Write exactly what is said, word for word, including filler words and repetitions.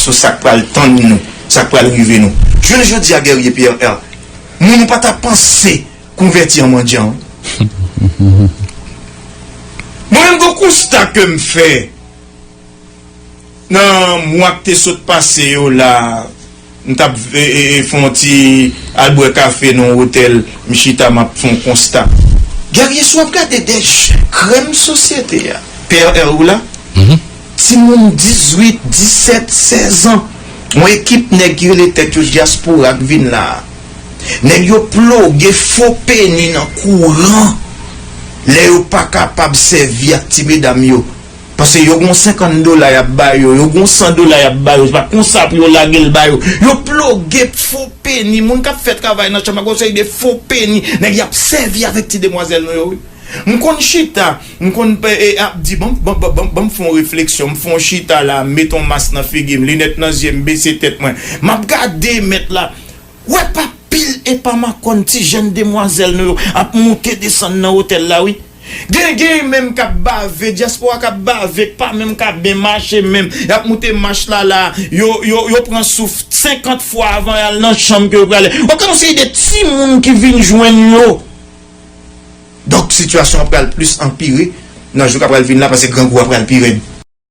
sou sa k pral tann nou, sa k pral rive nou. Jounen jodi a, Guerrier P R R, moun ou pa ta panse konvèti an mandyan. Mwen menm, gon konsta ke m fè nan mwa k te sot pase yo la, m t ap e, e, e, fè yon ti al bwè kafe nan yon otèl, m chita, m ap fè yon konsta. Guerrier, si w ap gade dèyè krèm sosyete a, P R R ou la, timoun dizuit, disèt, sèz an, yon ekip nèg ki rele tèt yo dyaspora k vin la a. Nèg yo ploge fo peni nan kouran lè yo pa kapab sèvi ak ti medam yo. Paske yo gon senkant dola y ap ba yo, yo gon san dola y ap ba yo. Se pa konsa pou yo lage l ba yo. Yo ploge fo peni. Moun k ap fè travay nan chanm ak yon seri de fo peni nèg y ap sèvi avèk ti demwazèl nou yo, wi. M konn chita, m konn e, e, ap di, ban m ban, ban, ban, ban m fè yon refleksyon, m fè yon chita la, m met yon mas nan figi m, linèt nan zye m, bese tèt mwen. M ap gade mèt la. Wè pa pil e pa makòn ti jèn demwazèl nou yo ap moute desann nan otèl la, wi. Gen, gen menm k ap bave, dyaspora k ap bave, k pa menm ka byen mache menm. Y ap moute mach la la, yo, yo, yo pran souf senkant fwa avan y al nan chanm ke yo prale. Ou gen yon seri de timoun ki vin jwenn yo. Donk, sitiyasyon an pral plis anpire nan jou k ap pral vin la, paske grangou a pral pi rèd.